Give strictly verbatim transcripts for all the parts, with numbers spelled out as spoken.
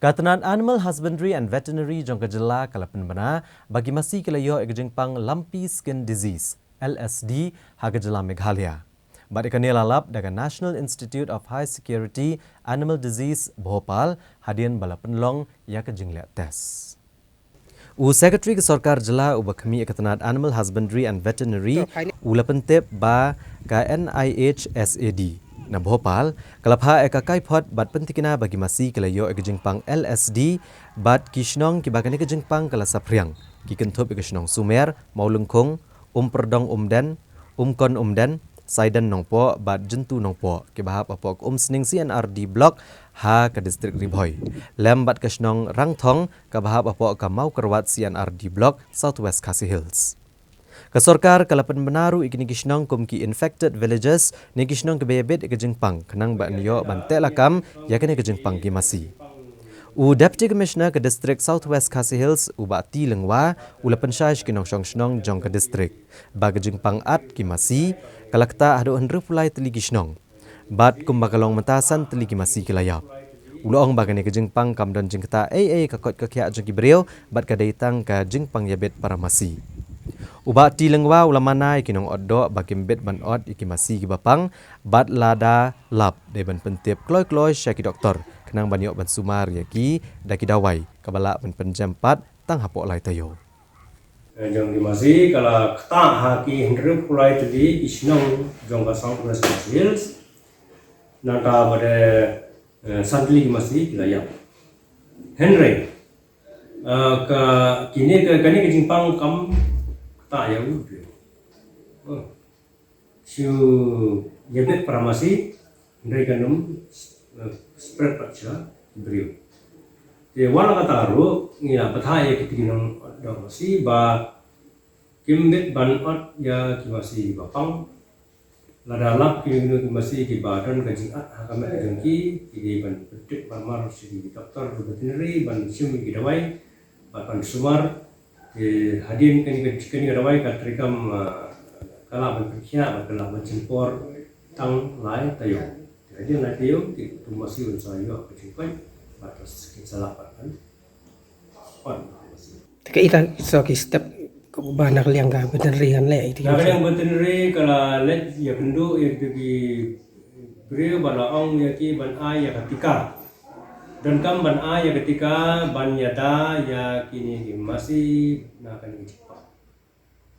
Ka tnad Animal Husbandry and Veterinary jong ka jylla ka la pynbna ba ki masi ki la ïoh ïa ka jingpang Lumpy Skin Disease, L S D, ha ka jylla Meghalaya. Bad ïa kane la lap da ka National Institute of High Security Animal Disease, Bhopal, hadien ba la pynlong ïa ka jingleh test. U Secretary ka Sorkar Jylla uba khmih ïa ka tnad Animal Husbandry and Veterinary u la pyntip ba ka N I H S A D na Bhopal ka la phah ïa ka kaiphod bad pyntikna ba ki masi ki la ïoh ïa ka jingpang L S D bad ki shnong kiba kane ka jingpang ka la saphriang ki kynthup ïa ka shnong Sumer, Mawlyngkhung, Umpyrdong Umden, Umkon Umden, Saiden Nongpoh bad Jyntu Nongpoh kiba hap hapoh ka Umsning C and R D Block ha ka distrik Ri Bhoi, lem bad ka shnong Rangthong kaba hap hapoh ka Mawkyrwat C and R D Block, South West Khasi Hills. Ka sorkar ka la pynbna ruh ïa kine ki shnong kum ki infected villages ne ki shnong kiba ïabit ïa ka jingpang khnang ba yn ïoh ban teh lakam ïa kane ka jingpang ki masi. U Deputy Commissioner ka distrik South West Khasi Hills, u Bah T Lyngwa, u la pynshai sha ki nongshong shnong jong ka distrik ba ka jingpang at ki masi ka la ktah haduh hynriewphew lai tylli ki shnong bad kumba ka long mynta san tylli ki masi ki la ïap. U la ong ba kane ka jingpang kam don jingktah ei ei ka koit ka khiah jong ki briew bad ka dei tang ka jingpang ïabit para masi. U Bah T Lyngwa u la mana ïa ki nongotdoh ba kim bit ban ot ïa ki masi kiba pang bad lada lap dei ban pyntip kloi kloi sha ki doktor khnang ban ïoh ban sumar ïa ki da ki dawai kaba lah ban pynjem pat tang hapoh lai taïew. Eh, jong ki masi ka la ktah ha ki hynriewphew lai tylli ki shnong jong ka South West Khasi Hills. Nangta ba dei, eh, san tylli ki masi ki la ïap. Hynrei, eh, ka kine ka, kane ka jingpang kam ktah ïa u briew. Oh. Shu ïabit para masi, hynrei kan ym, eh, spread pat sha ki briew. Te wat la katta ruh ngi la pynthikna ïa kito ki nongotdoh masi ba kim bit ban ot ïa ki masi ba pang. Lada lap kino kino ki masi kiba don ka jingat ha ka met jong ki, ki dei ban pyntip ban mar sha ki doktor veterinary ban shim ïa ki dawai bad ban sumar. Te hadien kane ka, kane ka dawai ka treikam, ah, ka lah ban pynkhiah bad ka lah ban shim por tang lai taïew. Te hadien lai taïew te uto u masi un sa ïoh ka jingkoit bad kin sa lah ban ot. Te kaei kito ki step kaba na ka liang ka veterinary kan leh ïa kito ki masi? Na ka liang veterinary ka la leit ïakynduh ïa kito ki briew ba la ong ïa ki ban ai ïa ka tika. Donkam ban ai ïa ka tika ban ïada ïa kine ki masi na kane ka jingpang.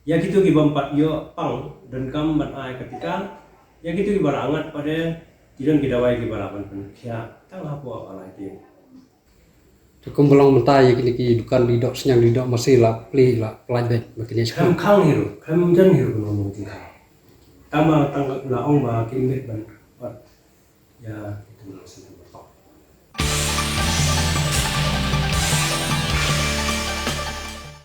Ïa kito ki bym pat ïoh pang donkam ban ai ka tika. Ïa kito kiba la ngat pat de ki don ki dawai kiba lah ban pynkhiah tang hapoh ka lai taïew. Te kumba long mynta ïa kine ki dukan dih doh synñiang dih doh masi la plie la pynlait beit ba kine ki khang hi ruh, khlem don hi ruh kumno kumno ki khang. Tang ba tang la ong ba kim bit ban ot ïa kito ki masi.